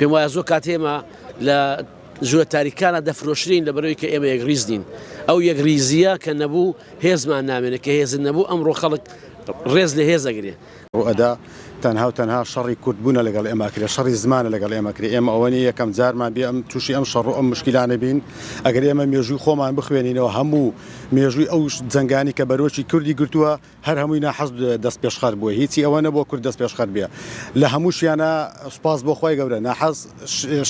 پێم وایە زۆر کات ئێمە لە ژوورە تاریکانە دەفرۆشرین لە بەرەوەی کە ئێمە یەکڕیز نین. ئەو یەکڕیزییە کە نەبوو هێزمان نامێنێ، کە هێزت نەبوو ئەمڕۆ خەڵک ڕێز لە هێز ئەگرێ. ڕوئەدا، تەنها و تەنها شەڕی کورد بوونە لەگەڵ ئێمە ئەکرێ، شەڕی زمانە لەگەڵ ئێمە ئەکرێ، ئێمە ئەوە نیە یەکەم جارمان بێ ئەم تووشی ئەم شەڕ و ئەم موشکیلانە بین، ئەگەر ئێمە مێژووی خۆمان بخوێنینەوە هەموو مێژووی ئەو جەنگانی کە بەرۆکی کوردی گرتووە هەر هەمووی ناحەز دەست پێشخەر بووە هیچی ئەوە نەبووە کورد دەست پێشخەر بێ لە هەمووشیانە سوپاس بۆ خوای گەورە ناحەز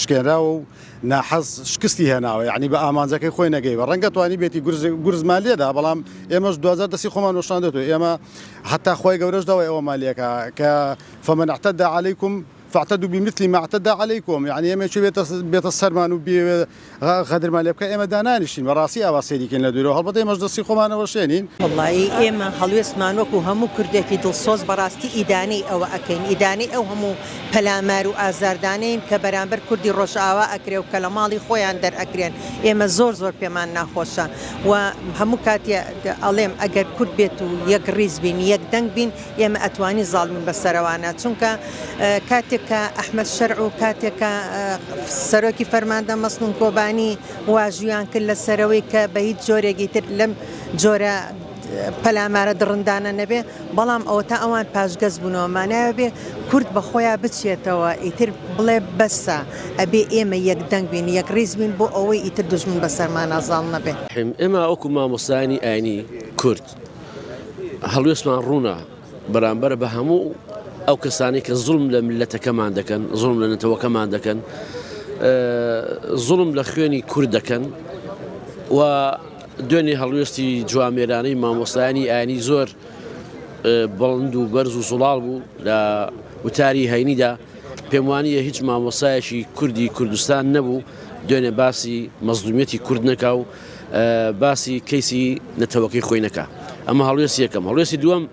شکێنراوە و ناحەز شکستی هێناوە یعنی بە ئامانجەکەی خۆی نەگەیوە ڕەنگە توانی بێتی گورز گورزمان لێدا بەڵام ئێمەش دوجار دەستی خۆمان وەشاندێتەوە ئێمە حتا خوای گەورەش داوای ئەوەمان لێکا کە فمن اعتدى عليكم فاعتدوا بمثل ما اعتدى عليكم یعنی ئێمە چی بێتە بێتە سەرمان و بێوێ غەدرمان لێ بکە ئێمە دانانیشین بەڕاستی ئاوا سەیری کەین لە دوورەوە هەڵبەتە ئێمەش دەستی خۆمان ئەوەشێنین. وەڵایی ئێمە هەڵوێستمان وەکو هەموو کوردێکی دڵسۆز بەڕاستی ئیدانەی ئەوە ئەکەین ئیدانەی ئەو هەموو پەلامار و ئازاردانەین کە بەرامبەر کوردی ڕۆژئاوا ئەکرێ و کە لە ماڵی خۆیان دەرئەکرێن ئێمە زۆر زۆر پێمان ناخۆشە و هەموو کاتێ ئەڵێم ئەگەر کورد بێت و یەک ڕیز بین یەک دەنگ بین ئێمە ئەتوانین زاڵ بین بەسەرەوانە چونکە کاتێک کە ئەحمەد شەرع و کاتێک کە سەرۆکی فەرماندە مەسنون کۆبانی واژویان کرد لەسەرەوەی کە بە هیچ جۆرێکی تر لەم جۆرە پەلامارە دڕندانە نەبێ بەڵام ئەوەتا ئەوان پاشگەز بوونەوە مانایە بێ کورد بە خۆیا بچێتەوە ئیتر بڵێ بەسە ئەبێ ئێمە یەک دەنگ بین یەک ڕیز بین بۆ ئەوەی ئیتر دوژمن بەسەرمانا زاڵ نەبێ. ئێمە وەکو مامۆستایانی ئاینی کورد هەڵوێستمان ڕوونە بەرامبەر بە هەموو ئەو کەسانەی کە زوڵم لە میللەتەکەمان دەکەن، زوڵم لە نەتەوەکەمان دەکەن، زوڵم لە خوێنی کورد دەکەن و دوێنێ هەڵوێستی جوامێرانەی مامۆستایانی ئاینی زۆر بڵند و بەرز و زوڵاڵ بوو لە وتاری هەینیدا پێم وانییە هیچ مامۆستایەکی کوردی کوردستان نەبوو دوێنێ باسی مەزلومیەتی کورد نەکا و باسی کەیسی نەتەوەکەی خۆی نەکا ئەمە هەڵوێستی یەکەم هەڵوێستی دووەم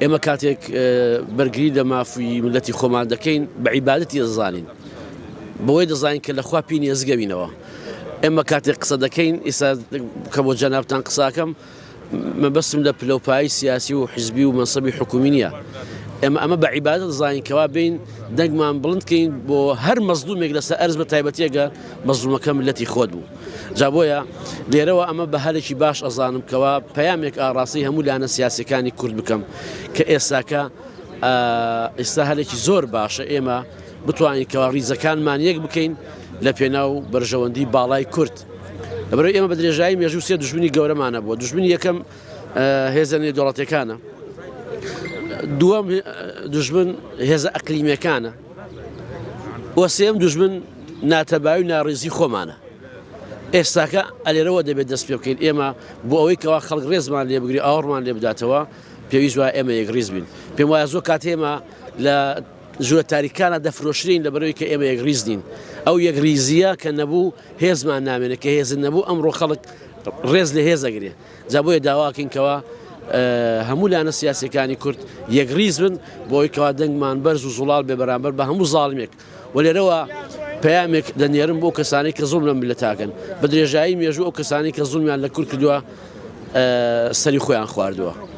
ئێمە کاتێک بەرگری لە مافی ملەتی خۆمان دەکەین بە عیبادەتی دەزانین بەوەی دەزانین کە لەخوا پێی نێزگەوینەوە ئێمە کاتێک قسە دەکەین ئیسا کە بۆ جەنابتان قساکەم مەبەستم لە پلەوپایی سیاسی و حزبی و مەنسەبی حکومی نییە. ئێمە ئەمە بە عیبادەت دەزانین کەوا بێین دەنگمان بڵند کەین بۆ هەر مەزلومێک لەسەر ئەرز بە تایبەتی ئەگەر مەزلومەکە ملەتی خۆت بوو. جا بۆیە لێرەوە ئەمە بە هەلێکی باش ئەزانم کەوا پەیامێک ئاڕاستەی هەموو لایەنە سیاسیەکانی کورد بکەم کە ئێستاکە ئێستا هەلێکی زۆر باشە ئێمە بتوانین کەوا ڕیزەکانمان یەک بکەین لە پێناو بەرژەوەندی باڵای کورد. لەبەرئەوەی ئێمە بە درێژایی مێژوو سێ دوژمنی گەورەمان هەبووە، دوژمنی یەکەم هێزە نێودەوڵەتیەکانە، دووەم دوژمن هێزە ئەقلیمیەکانە و سێم دوژمن ناتەبایی و ناڕێزی خۆمانە. ئێستاکە ئەلێرەوە دەبێت دەست پێ بکەین ئێمە بۆ ئەوەی کەوا خەڵک ڕێزمان لێ بگری ئاوڕمان لێ بداتەوە پێویست وایە ئێمە یەکڕیز بین. پێم وایە زۆر کات ئێمە لە ژوورە تاریکانە دەفرۆشرێین لەبەرئەوەی کە ئێمە یەکڕیز نین. ئەو یەکڕیزییە کە نەبوو هێزمان نامێنێ، کە هێزت نەبوو ئەمڕۆ خەڵک ڕێز لە هێز ئەگرێ. جا بۆیە داواکەین کەوا هەموو لایەنە سیاسیەکانی کورد یەکڕیز بن بۆ ئەوەی کەوا دەنگمان بەرز و زوڵاڵ بێ بەرامبەر بە هەموو زاڵمێک و لێرەوە پەیامێک دەنێرم بۆ کەسانی کە زوڵم لە میللەتاکەن بە درێژایی مێژوو ئەو کەسانی کە زوڵمیان لە کورد کردووە سەری خۆیان خواردووە.